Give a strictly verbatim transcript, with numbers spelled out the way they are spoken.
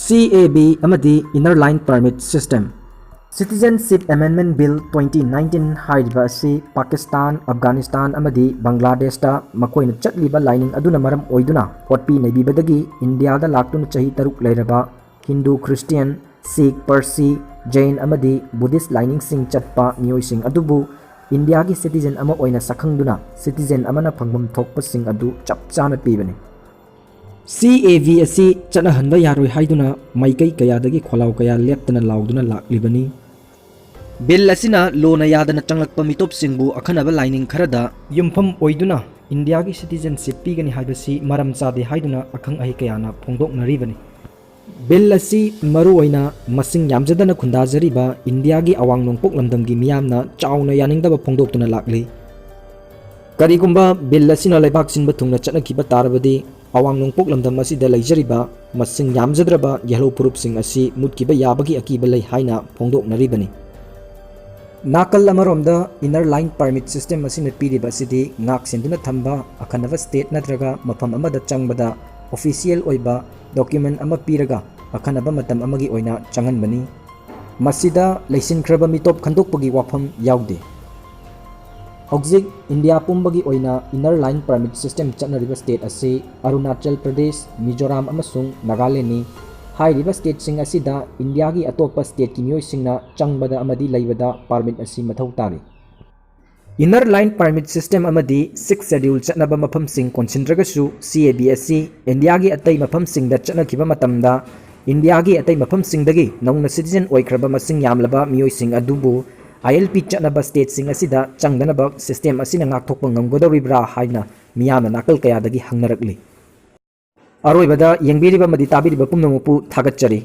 C A B ꯑꯃꯗꯤ Inner Line Permit System꯫ Citizenship Amendment Bill twenty nineteen ꯍꯥꯏꯔꯤꯕ ꯑꯁꯤ ꯄꯥꯀꯤꯁꯇꯥꯟ, ꯑꯐꯒꯥꯅꯤꯁꯇꯥꯟ ꯑꯃꯗꯤ ꯕꯪꯒ꯭ꯂꯥꯗꯦꯁꯇ ꯃꯈꯣꯏꯅ ꯆꯠꯂꯤꯕ ꯂꯥꯏꯅꯤꯡ ꯑꯗꯨꯅ ꯃꯔꯝ ꯑꯣꯏꯗꯨꯅ ꯑꯣꯠꯄꯤ ꯅꯩꯕꯤꯕꯗꯒꯤ ꯏꯟꯗꯤꯌꯥꯗ ꯂꯥꯛꯇꯨꯅ ꯆꯍꯤ ꯇꯔꯨꯛ ꯂꯩꯔꯕ ꯍꯤꯟꯗꯨ, ꯈ꯭ꯔꯤꯁꯇꯤꯌꯥꯟ, ꯁꯤꯈ, ꯄꯔꯁꯤ, ꯖꯩꯟ ꯑꯃꯗꯤ ꯕꯨꯙꯤꯁ ꯂꯥꯏꯅꯤꯡꯁꯤꯡ ꯆꯠꯄ ꯃꯤꯑꯣꯏꯁꯤꯡ ꯑꯗꯨꯕꯨ ꯏꯟꯗꯤꯌꯥꯒꯤ citizen ꯑꯃ ꯑꯣꯏꯅ ꯁꯛꯈꯪꯗꯨꯅ citizen ꯑꯃꯅ ꯐꯪꯐꯝ ꯊꯣꯛꯄꯁꯤꯡ ꯑꯗꯨ ꯆꯞ ꯆꯥꯅ ꯄꯤꯕꯅꯤ꯫ C A B ꯑꯁꯤ ꯆꯠꯅꯍꯟꯕ ꯌꯥꯔꯣꯏ ꯍꯥꯏꯗꯨꯅ ꯃꯥꯏꯀꯩ ꯀꯌꯥꯗꯒꯤ ꯈꯣꯜꯂꯥꯎ ꯀꯌꯥ ꯂꯦꯞꯇꯅ ꯂꯥꯎꯗꯨꯅ ꯂꯥꯛꯂꯤꯕꯅꯤ꯫ Bill ꯑꯁꯤꯅ ꯂꯣꯅ ꯌꯥꯗꯅ ꯆꯪꯂꯛꯄ ꯃꯤꯇꯣꯞꯁꯤꯡꯕꯨ ꯑꯈꯟꯅꯕ ꯂꯥꯏꯅꯤꯡ ꯈꯔꯗ ꯌꯨꯝꯐꯝ ꯑꯣꯏꯗꯨꯅ ꯏꯟꯗꯤꯌꯥꯒꯤ citizenship ꯄꯤꯒꯅꯤ ꯍꯥꯏꯕꯁꯤ ꯃꯔꯝ ꯆꯥꯗꯦ ꯍꯥꯏꯗꯨꯅ ꯑꯈꯪ ꯑꯍꯩ ꯀꯌꯥꯅ ꯐꯣꯡꯗꯣꯛꯅꯔꯤꯕꯅꯤ꯫ Bill ꯑꯁꯤ ꯃꯔꯨꯑꯣꯏꯅ ꯃꯁꯤꯡ ꯌꯥꯝꯖꯗꯅ ꯈꯨꯟꯗꯥꯖꯔꯤꯕ ꯏꯟꯗꯤꯌꯥꯒꯤ ꯑꯋꯥꯡ ꯅꯣꯡꯄꯣꯛ ꯂꯝꯗꯝꯒꯤ ꯃꯤꯌꯥꯝꯅ ꯆꯥꯎꯅ ꯌꯥꯅꯤꯡꯗꯕ ꯐꯣꯡꯗꯣꯛꯇꯨꯅ ꯂꯥꯛꯂꯤ꯫ ꯀꯔꯤꯒꯨꯝꯕ Bill ꯑꯁꯤꯅ ꯂꯩꯕꯥꯛ ꯁꯤꯟꯕ ꯊꯨꯡꯅ ꯆꯠꯅꯈꯤꯕ ꯇꯥꯔꯕꯗꯤ, ꯑꯋꯥꯡ ꯅꯣꯡꯄꯣꯛ ꯂꯝꯗꯝ ꯑꯁꯤꯗ ꯂꯩꯖꯔꯤꯕ ꯃꯁꯤꯡ ꯌꯥꯝꯖꯗ꯭ꯔꯕ ꯌꯦꯜꯍꯧ ꯐꯨꯔꯨꯞꯁꯤꯡ ꯑꯁꯤ ꯃꯨꯠꯈꯤꯕ ꯌꯥꯕꯒꯤ ꯑꯀꯤꯕ ꯂꯩ ꯍꯥꯏꯅ ꯐꯣꯡꯗꯣꯛꯅꯔꯤꯕꯅꯤ꯫ ꯅꯥꯀꯜ ꯑꯃꯔꯣꯝꯗ Inner Line Permit System ꯑꯁꯤꯅ ꯄꯤꯔꯤꯕ ꯑꯁꯤꯗꯤ ꯉꯥꯛ ꯁꯦꯟꯗꯨꯅ ꯊꯝꯕ ꯑꯈꯟꯅꯕ state ꯅꯠꯇ꯭ꯔꯒ ꯃꯐꯝ ꯑꯃꯗ ꯆꯪꯕꯗ official ꯑꯣꯏꯕ document ꯑꯃ ꯄꯤꯔꯒ ꯑꯈꯟꯅꯕ ꯃꯇꯝ ꯑꯃꯒꯤ ꯑꯣꯏꯅ ꯆꯪꯍꯟꯕꯅꯤ꯫ ꯃꯁꯤꯗ ꯂꯩꯁꯤꯟꯈ꯭ꯔꯕ ꯃꯤꯇꯣꯞ ꯈꯟꯗꯣꯛꯄꯒꯤ ꯋꯥꯐꯝ ꯌꯥꯎꯗꯦ꯫ ꯍꯧꯖꯤꯛ ꯏꯟꯗꯤꯌꯥ ꯄꯨꯝꯕꯒꯤ ꯑꯣꯏꯅ Inner Line Permit System ꯆꯠꯅꯔꯤꯕ state ꯑꯁꯤ ꯑꯔꯨꯅꯥꯆꯜ ꯄ꯭ꯔꯗꯦꯁ, ꯃꯤꯖꯣꯔꯥꯝ ꯑꯃꯁꯨꯡ ꯅꯥꯒꯥꯂꯦꯟꯅꯤ꯫ ꯍꯥꯏꯔꯤꯕ stateꯁꯤꯡ ꯑꯁꯤꯗ ꯏꯟꯗꯤꯌꯥꯒꯤ ꯑꯇꯣꯞꯄ stateꯀꯤ ꯃꯤꯑꯣꯏꯁꯤꯡꯅ ꯆꯪꯕꯗ ꯑꯃꯗꯤ ꯂꯩꯕꯗ permit ꯑꯁꯤ ꯃꯊꯧ ꯇꯥꯔꯤ꯫ Inner Line Permit System ꯑꯃꯗꯤ Sixth Schedule ꯆꯠꯅꯕ ꯃꯐꯝꯁꯤꯡ ꯀꯣꯟꯁꯤꯟꯗ꯭ꯔꯒꯁꯨ, C A B ꯑꯁꯤ ꯏꯟꯗꯤꯌꯥꯒꯤ ꯑꯇꯩ ꯃꯐꯝꯁꯤꯡꯗ ꯆꯠꯅꯈꯤꯕ ꯃꯇꯝꯗ ꯏꯟꯗꯤꯌꯥꯒꯤ ꯑꯇꯩ ꯃꯐꯝꯁꯤꯡꯗꯒꯤ ꯅꯧꯅ citizen ꯑꯣꯏꯈ꯭ꯔꯕ ꯃꯁꯤꯡ ꯌꯥꯝꯂꯕ ꯃꯤꯑꯣꯏꯁꯤꯡ ꯑꯗꯨꯕꯨ I L P ꯆꯠꯅꯕ stateꯁꯤꯡ ꯑꯁꯤꯗ ꯆꯪꯗꯅꯕ system ꯑꯁꯤꯅ ꯉꯥꯛꯊꯣꯛꯄ ꯉꯝꯒꯗꯧꯔꯤꯕ꯭ꯔꯥ ꯍꯥꯏꯅ ꯃꯤꯌꯥꯝꯅ ꯅꯥꯀꯜ ꯀꯌꯥꯗꯒꯤ ꯍꯪꯅꯔꯛꯂꯤ꯫ ꯑꯔꯣꯏꯕꯗ ꯌꯦꯡꯕꯤꯔꯤꯕ ꯑꯃꯗꯤ ꯇꯥꯕꯤꯔꯤꯕ ꯄꯨꯝꯅꯃꯛꯄꯨ ꯊꯥꯒꯠꯆꯔꯤ꯫